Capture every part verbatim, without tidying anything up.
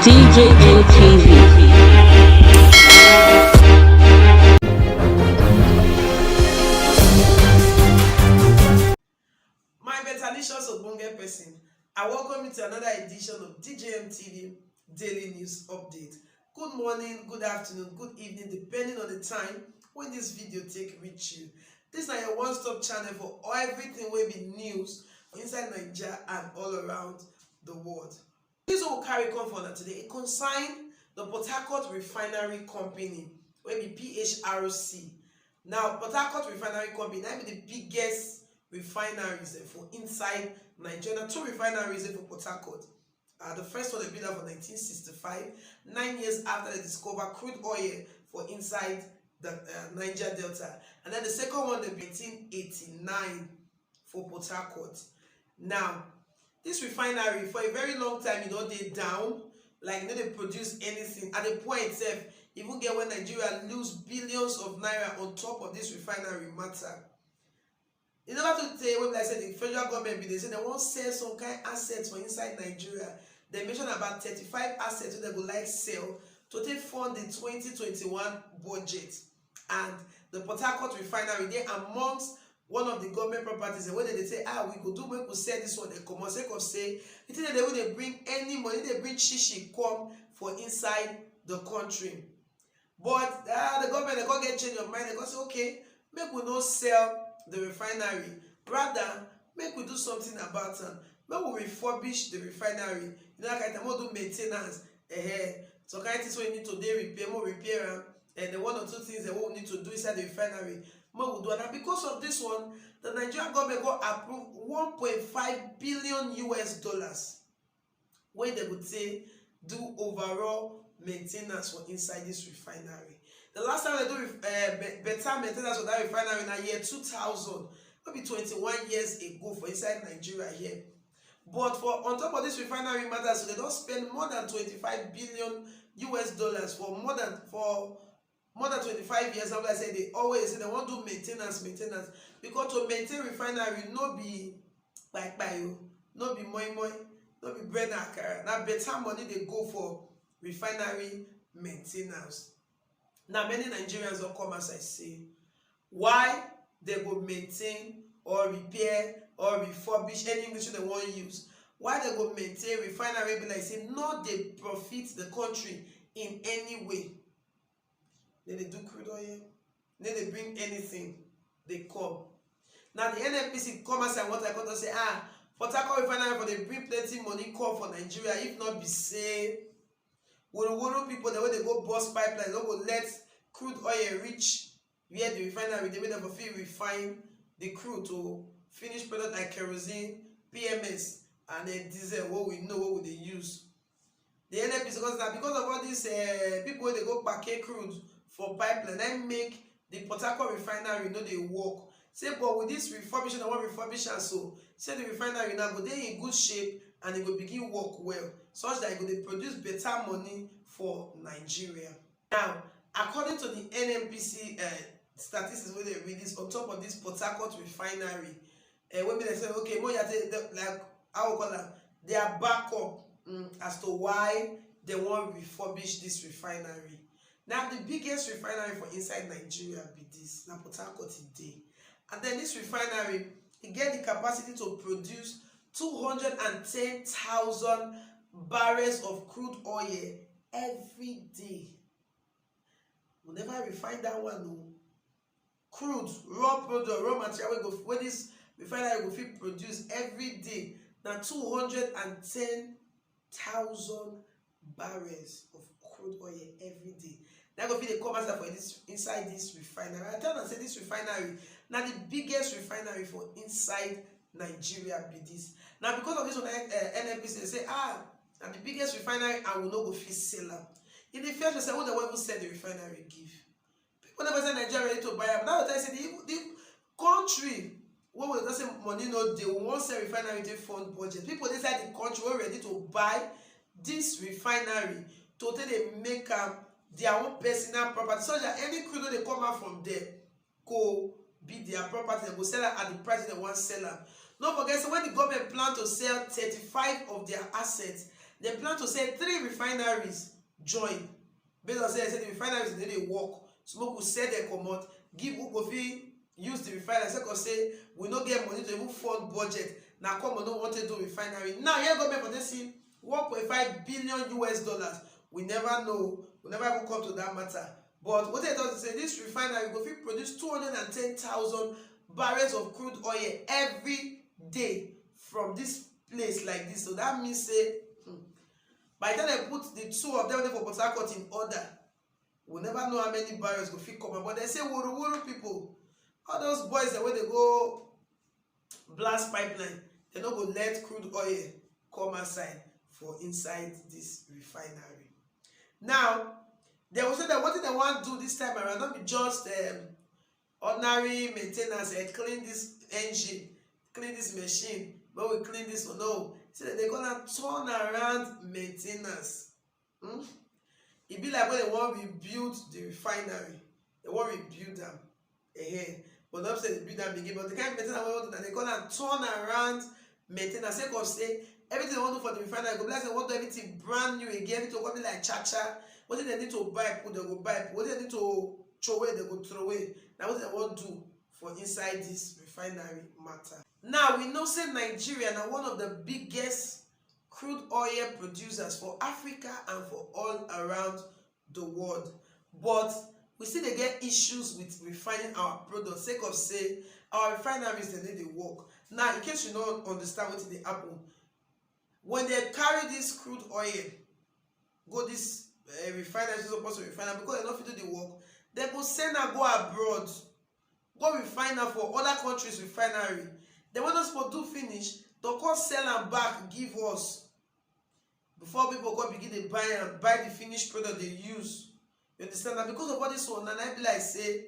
D J N T V. My betalicious ogbonge person, I welcome you to another edition of D J M T V Daily News Update. Good morning, good afternoon, good evening, depending on the time when this video take reach you. This na your one-stop channel for everything wey be news for inside Naija and all around the world. This one we carry come for una today, e concern the Port Harcourt Refinery Company, wey be P H R C. Now, Port Harcourt Refinery Company na be the biggest refineries, eh, for inside Nigeria. Two refineries, eh, for Port Harcourt. Uh, the first one they built for nineteen sixty-five, nine years after they discover crude oil for inside the, uh, Niger Delta. And then the second one they built nineteen eighty-nine for Port Harcourt. Now, this refinery for a very long time, you know, they down, like, you know, they produce anything. At the point itself, even get when Nigeria lose billions of naira on top of this refinery matter. You never to say, when I said the federal government, be they say they won't sell some kind assets for inside Nigeria. They mentioned about thirty-five assets that they would like sell to take fund the twenty twenty-one budget. And the Port Harcourt refinery, they amongst one of the government properties, and when they say, ah, we could do, we could sell this one, they come on sake of say, it is they will they bring any money, they bring shishi come for inside the country. But, ah, the government, they can't get change of mind. They can't say, okay, make we no sell the refinery. Rather, make we do something about it. Make we refurbish the refinery. You know, like I do maintenance. Eh, so kind things we need to do repair, more repair, and the one or two things that we need to do inside the refinery. Make we do. And because of this one, the Nigerian government go approve one point five billion U S dollars. Wey they would say do overall maintenance for inside this refinery. The last time they do uh, better maintenance for that refinery in the year two thousand, maybe twenty-one years ago for inside Nigeria here. But for on top of this refinery matter, so they don't spend more than twenty-five billion U S dollars for more than for more than twenty-five years. Now, like I said, they always say they want to maintenance, maintenance. Because to maintain refinery, no be like by you, no be moi moi, no be bread and akara. Now, better money they go for refinery maintenance. Now, many Nigerians don't come as I say, why they go maintain or repair or refurbish any English they want use? Why they go maintain refinery be like say no they profit the country in any way? They they do crude oil, they they bring anything they come. Now the N N P C come as I want I come to say, ah, Port Harcourt refinery for they bring plenty money come for Nigeria. If not be say, woro woro people the way they go bust pipeline, no go let crude oil reach where the refinery they make them for feel refine the crude to finish product like kerosene, P M S, and uh, diesel. What we know, what we they use. The N N P C, because na because of all these uh, people wey dey go kpake crude for pipeline na im make the Port Harcourt refinery no dey work. Say but with this refurbishment, I wan refurbish am so, say the refinery now go dey in good shape and e go begin work well, such that e go dey produce better money for Nigeria. Now, according to the N N P C uh, statistics wey dey release on top of this Port Harcourt refinery, uh, wey be like say okay, mo ya take the- like how we call am, their backup, mm, as to why they wan refurbish this refinery. Now the biggest refinery for inside Nigeria be this, na Port Harcourt e dey, and then this refinery e get the capacity to produce two hundred and ten thousand barrels of crude oil every day. We never refine that one o. Crude, raw product, raw material wey go wey this refinery go fit produce every day na two hundred and ten thousand barrels of crude oil every day. That go fit dey come outside for this inside this refinery. I tell am say this refinery na the biggest refinery for inside Nigeria be this. Na because of this one, uh, N N P C say ah, na the biggest refinery and we no go fit sell am. In the first place, who dey wan even sell the refinery give? People never say Nigeria ready to buy am. Now I tell you say the, the country wey we don say money no dey, we wan sell refinery take fund budget. People inside the country wey ready to buy this refinery to take dey make am their own personal property, so that any crude wey dey come out from there go be their property. Dem go sell am at the price dem wan sell am. No forget say when the government plan to sell thirty-five of their assets, Dem plan to sell three refineries join, based on say, say the refineries no dey work, so make we sell dem comot, give who go fit use the refinery, sake of say we no get money to even fund budget. Na come money we wan take do refinery. Now here government for dey see one point five billion U S dollars. We never know, we never even come to that matter. But wetin dem talk be say this refinery go fit produce two hundred and ten thousand barrels of crude oil every day from this place like this. So that means say, hmm, by the time dem put the two of them wey dey for Port Harcourt in order, we never know how many barrels go fit come out. But dem say wuru wuru people, all those boys dem wey dey go blast pipeline, dem no go let crude oil come outside for inside this refinery. Now, dem go say that wetin dem wan do this time around no be just, um, ordinary maintenance, eh, clean this engine, clean this machine, make we clean this one. No, say dem dey call am turnaround maintenance. Hmm? E be like when dem wan rebuild the refinery, dem wan rebuild am. Ehen. But no be say dem build am again, but the kind maintenance wey dem wan do, na dem call am turnaround maintenance. Sake of say everything dem wan do for the refinery go be like say dem wan do everything brand new again, everything go come be like cha cha. Wetin dem need to buy put, dem go buy put. Wetin dem need to throw away, dem go throw away. Na wetin dem wan do for inside this refinery matter. Now, we know say Nigeria na one of the biggest crude oil producers for Africa and for all around the world. But we still dey get issues with refining our products, sake of say our refineries dem no dey work. Now, in case you no understand wetin dey happen, when dem carry this crude oil go this, eh, refinery wey suppose to refine am, because dem no fit do the work, dem go send am go abroad, go refine am for other countries refinery. Then when those people do finish, dem come sell am back give us. Before people come begin dey buy am, buy the finished product dey use. You understand? Na because of all this one, na, na e be like say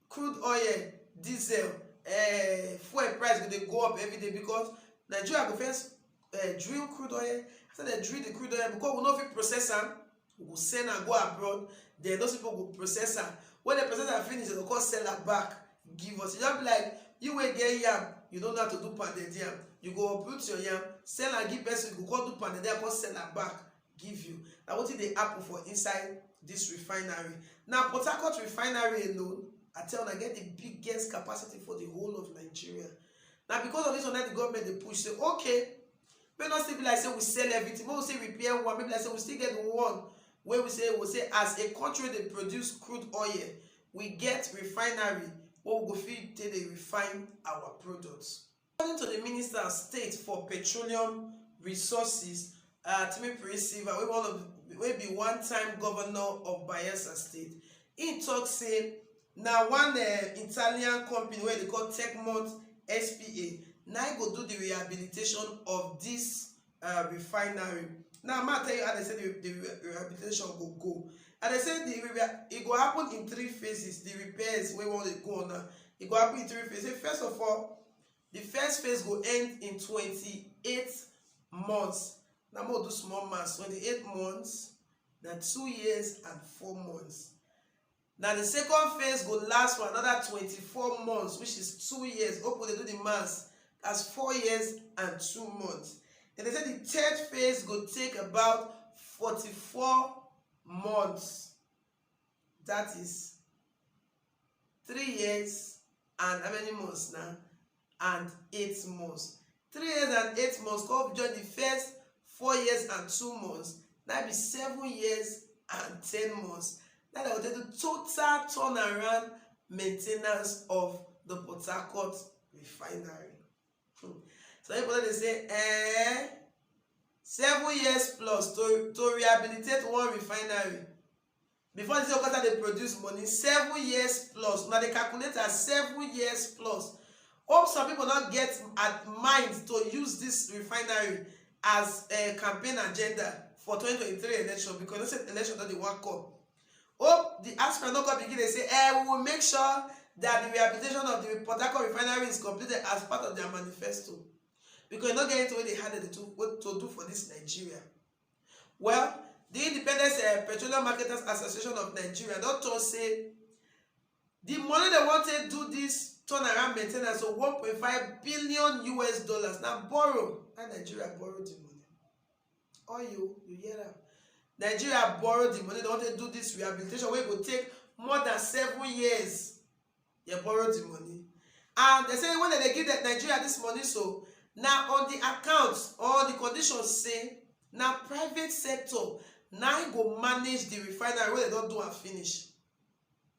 crude oil, diesel, eh, fuel price go dey go up every day, because Nigeria go first, eh, drill crude oil. After dem drill the crude oil, because we no fit process am, we go send am go abroad. Then those people go process am. When dem process am finish, dem go come sell am back give us. E just be like you wey get yam, you no know how to do pounded yam. You go uproot your yam, sell am give person, you go come do pounded yam, come sell am back give you. Na wetin dey happen for inside this refinery. Now, Port Harcourt refinery alone, I tell una, get the biggest capacity for the whole of Nigeria. Na because of this one, na the government dey push say, okay, make no still be like say we sell everything, make we still repair one, make be like say we still get one wey we say, we say as a country dey produce crude oil, we get refinery wey we go fit take dey refine our products. According to the Minister of State for Petroleum Resources, uh, Timmy Silva, wey one of, wey be one-time governor of Bayelsa State, he talk say na one, uh, Italian company wey dey call Tecmont S P A na e go do the rehabilitation of this, uh, refinery. Now, ma tell you how dem say the, the re-, rehabilitation go go. And dem say the re-, e go happen in three phases. The repairs wey wan dey go on now, e go happen in three phases. Say, first of all, the first phase go end in twenty-eight months. Na make we do small maths. Twenty-eight months, na two years and four months. Na the second phase go last for another twenty-four months, which is two years. Hope we dey do the maths. That's four years and two months. Then dem say the third phase go take about forty-four months. That is three years and how many months now? And eight months. Three years and eight months come join the first four years and two months. That be seven years and ten months. Now dem go take do total turnaround maintenance of the Port Harcourt refinery. Hmm. So people dey say, eh, seven years plus to, to rehabilitate one refinery. Before this okada dey produce money, seven years plus. Now they calculate as seven years plus. Hope some people not get at mind to use this refinery as a campaign agenda for twenty twenty-three election, because you know say election don dey wan come. Hope the aspirant no come begin dey say, eh, we will make sure that the rehabilitation of the Port Harcourt refinery is completed as part of their manifesto. Because you no get anything wey dey hard to, to do for this Nigeria. Well, the Independent, uh, Petroleum Marketers Association of Nigeria don talk say the money dem wan take do this turnaround maintenance of one point five billion U S dollars na borrow. Na Nigeria borrow the money. Oil, you hear am? Nigeria borrow the money, they want to do this rehabilitation wey go take more than seven years. They borrow the money. And they say when they give that Nigeria this money, so now on the account or the condition say now private sector now go manage the refinery wey they don do and finish.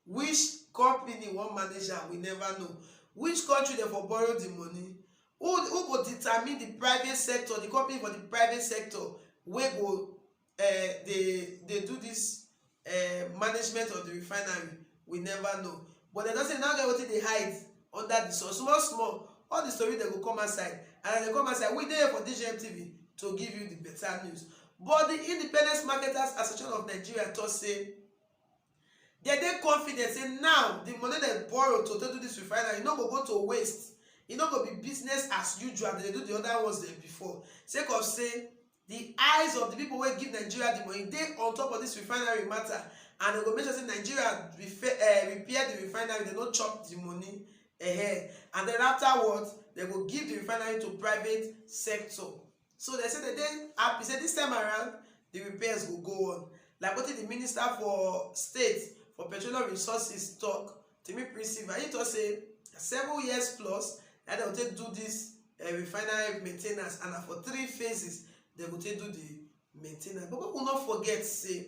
Which company wan manage am, we never know. Which country dem for borrow the money? Who who go determine the private sector, the company for the private sector wey go uh, dey dey do this uh, management of the refinery? We never know. But dem don say now get wetin dey hide under the sun. Small small, all the story dem go come outside, and as dem come outside, we dey here for D J M T V to give you the better news. But the Independent Marketers Association of Nigeria talk say dem dey confident say now the money dem borrow to take do this refinery no go go to waste. E no go be business as usual dem dey do the other ones dem before, sake of say the eyes of the people wey give Nigeria the money dey on top of this refinery matter, and dem go make sure say Nigeria refe- uh, repair the refinery, dem no chop the money ahead, and then afterwards dem go give the refinery to private sector. So they say they dey happy say this time around the repairs go go on. Like wetin the minister for state for petroleum resources talk, Timi Prinsippa, he talk say seven years plus na dem go take do this uh, refinery maintenance, and na for three phases dem go take do the maintenance. But make we no forget say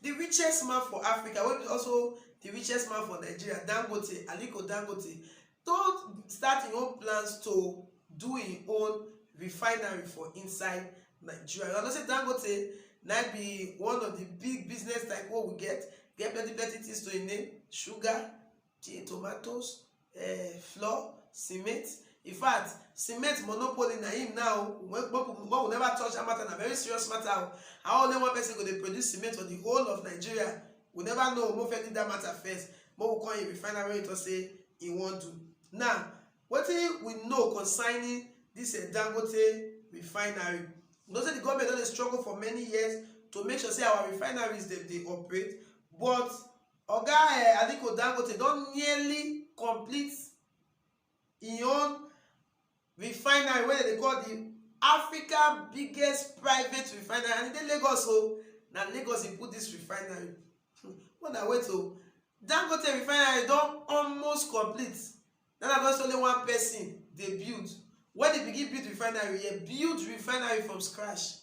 the richest man for Africa, wey be also the richest man for Nigeria, Dangote, Aliko Dangote, don start im own plans to do im own refinery for inside Nigeria. You know say Dangote na be one of the big business type wey we get, get plenty plenty things to im name, sugar, tea, tomatoes, uh, flour, cement. In fact, cement monopoly na him now. When, when, we- when we never touch that matter, na very serious matter. O. How only one person go dey produce cement for the whole of Nigeria? We never know. Mo fit leave that matter first. Mo will call him refinery to say he won't do. Now, what we know concerning this uh, Dangote refinery? We know say the government don dey struggle for many years to make sure say our refineries dem dey operate, but Oga eh, Aliko Dangote don nearly complete im own refinery wey dem dey call the Africa biggest private refinery, and e dey Lagos o. Na Lagos e put this refinery. Hmm, una wait o. Dangote refinery don almost complete. Na na just only one person dey build. When they begin build refinery, yeah, build refinery from scratch.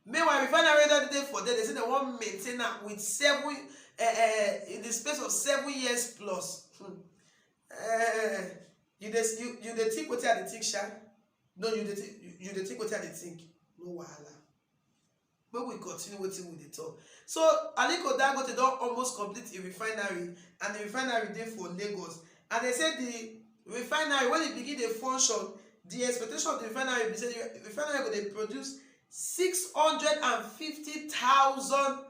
Meanwhile, refinery don dey for there. They say they wan maintain am with seven, uh, uh, in the space of seven years plus. Hmm. Uh, you dey you, you dey think wetin I dey think, sha? No, you dey think you, you dey think wetin I dey think. No wahala. Make we continue wetin we dey talk. So Aliko Dangote don almost complete a refinery, and the refinery dey for Lagos. And they say the refinery, when e begin dey function, the expectation of the refinery be say the refinery go dey produce six hundred and fifty thousand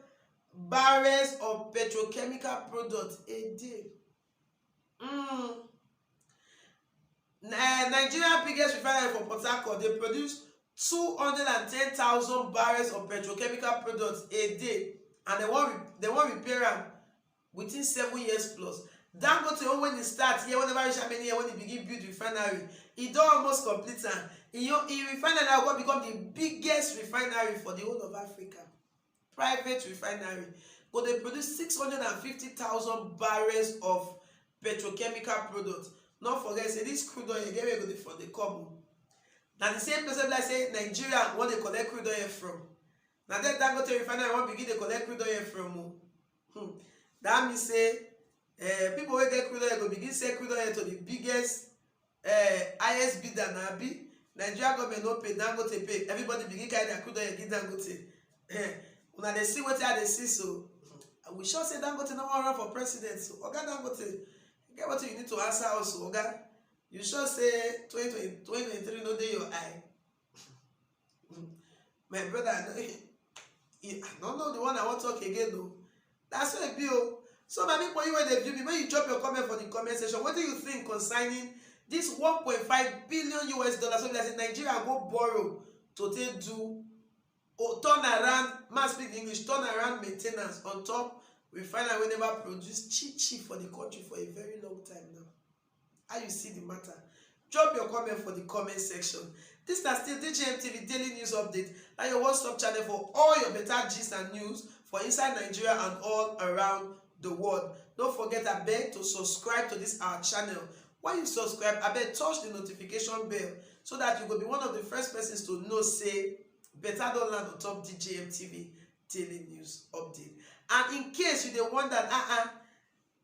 barrels of petrochemical products a day. Mm. Ni- Nigeria biggest refinery for Port Harcourt dey produce two hundred and ten thousand barrels of petrochemical products a day, and they wan re- they wan repair am within seven years plus. Dangote own, when e start here, wey never reach how many years, when e begin build refinery, e don almost complete am. E own e refinery now go become the biggest refinery for the whole of Africa. Private refinery go dey produce six hundred and fifty thousand barrels of petrochemical products. No forget say this crude oil get where e go dey for dey come o. Na the same place wey be like say Nigeria wan dey collect crude oil from. Na there Dangote refinery wan begin dey collect crude oil from o. Hmm. That mean say uh, people wey get crude oil go begin sell crude oil to the biggest uh, highest bidder na abi. Nigeria government no pay, Dangote pay. Everybody begin carry their crude oil give Dangote. Eh, una dey see wetin I dey see so. We sure say Dangote no wan run for president. So Oga Dangote, get wetin you need to answer us, Oga. You sure say twenty twenty, twenty twenty-three no dey your eye? My brother, I no, I don't know the one I wan talk again o. Na so e be o. So my people, you wey dey view me, make you drop your comment for the comment section. Wetin you think concerning this one point five billion U S dollars wey be like say Nigeria go borrow to take do or turn around, man speak English, turn around maintenance on top refinery wey never produce chi chi for the country for a very long time now? How you see the matter? Drop your comment for the comment section. This na still D J M T V Daily News Update. Na your one-stop channel for all your better gist and news for inside Nigeria and all around the world. No forget, abeg, to subscribe to this our channel. When you subscribe, abeg, touch the notification bell so that you go be one of the first persons to know say better don land on top D J M T V Daily News Update. And in case you dey wonder, uh-uh,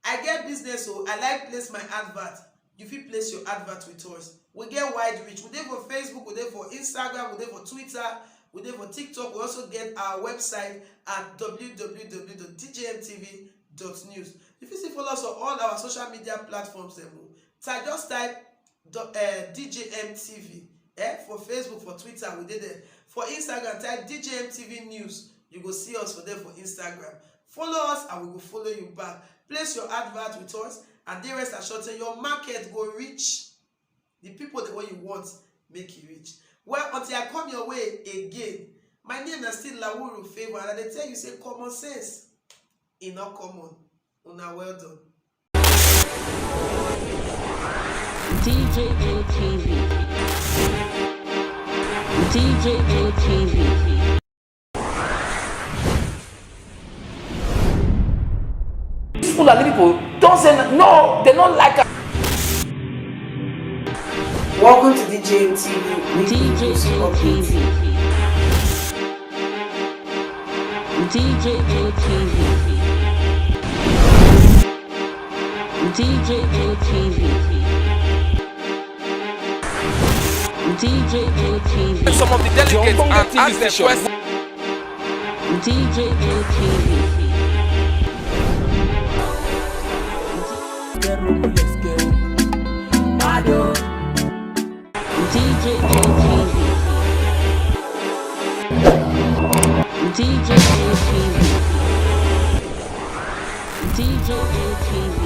I get business, so I like place my advert. You fit place your advert with us. We get wide reach. We dey for Facebook, we dey for Instagram, we dey for Twitter, we dey for TikTok. We also get our website at w w w dot d j m t v dot news. You fit still follow us on all our social media platforms dem o. Type, just type do- eh, D J M T V, eh, for Facebook, for Twitter, we dey there. For Instagram, type D J M T V News. You go see us for there for Instagram. Follow us and we go follow you back. Place your advert with us and dey rest assured say your market go reach the people the way you want make e reach. Well, until I come your way again, my name na still Lawuru Favour, and I dey tell you say common sense e no common. Una well done. D J M T V. D J M T V. These Fulani people don't say n- no, they don't like us. Welcome to D J M T V. D J M T V. D J M T V. D J M T V. D J M T V. Some of the delegates and ask them questions. D J M T V. D J M T V. D J M T V. D J M T V.